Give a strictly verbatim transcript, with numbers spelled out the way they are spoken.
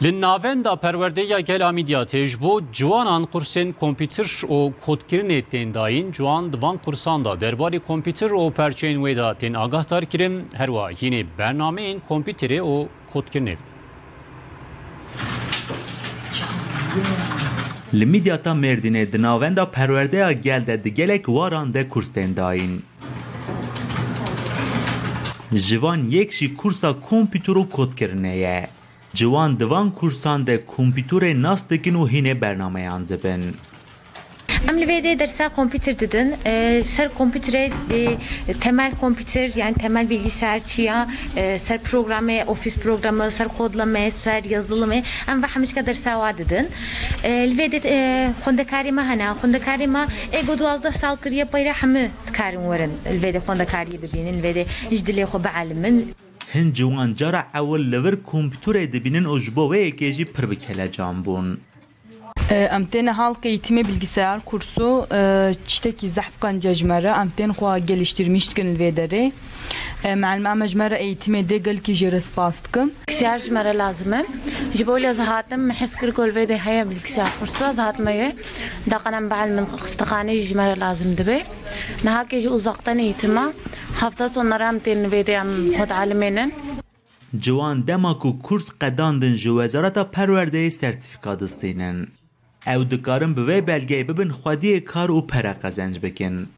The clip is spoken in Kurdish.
Li Navenda Perwerdê ya Gel a Midyatê ji bo ciwanan kursên kompîtir û kodkirinê tên dayîn. Ciwan di van kursan de derbarê kompîtir û perçeyên wê de tên agahdar kirin, herwiha hînê bernameyên kompîtirê û kodkirinê. Li Midyata Mêrdînê di Navenda Perwerdeya Gel de di gelek waran de kurs tên dayîn. Ji van yek jî kursa kompîtir û kodkirinê ye. Ciwan di van kursan de kompîtorê nas dikin û hînê bernameyan dibin. Em li vê dê dersa kompîtir didin. E, ser kompîtirê, e, temel kompîtir, yani temel bilgisayar çi ya, e, ser programê, ofis programı, ser kodleme, ser yazılımê, em ve hemîşka dersa wa didin. E, li vê dê, e, xwendekarê me hene. Xwendekarê me ê ku duwazdeh sal kiriye peyre hemû dikarin werin li vê dê xwendekariyê bibînin, li vê dê ji dilê xwe bielimin. Hin ciwan cara ewil li vir kompîtorê dibînin û ji bo wê yekê jî pir bi kelecan bûn. Em tên halk eğitimi bilgisayar kursu, e, tiştekî zehf qenc e ji me re. Em tên xwe geliştirmiş dikin li vê derê. E, mualima me ji me re eğitimê dê gelkî jê re spas dikim. Bilgisayar ji me re lazim e. Ji bo lê ez hatim, min his kir ku li vê dê heye bilgisayar kursu, ez hatime yê. Da qenem bielimin, qistixanê jî ji me re lazim dibe. Niha kê jî uzaktan eğitim e. Hafta sonları em tên vê dê em xwe dialimênin. Ciwan dema ku kurs qedandin ji Wezareta Perwerdeyê sertîfîka distînin. Ew dikarin bi vê belgeyê bibin xwediyê kar û pere qezenc bikin.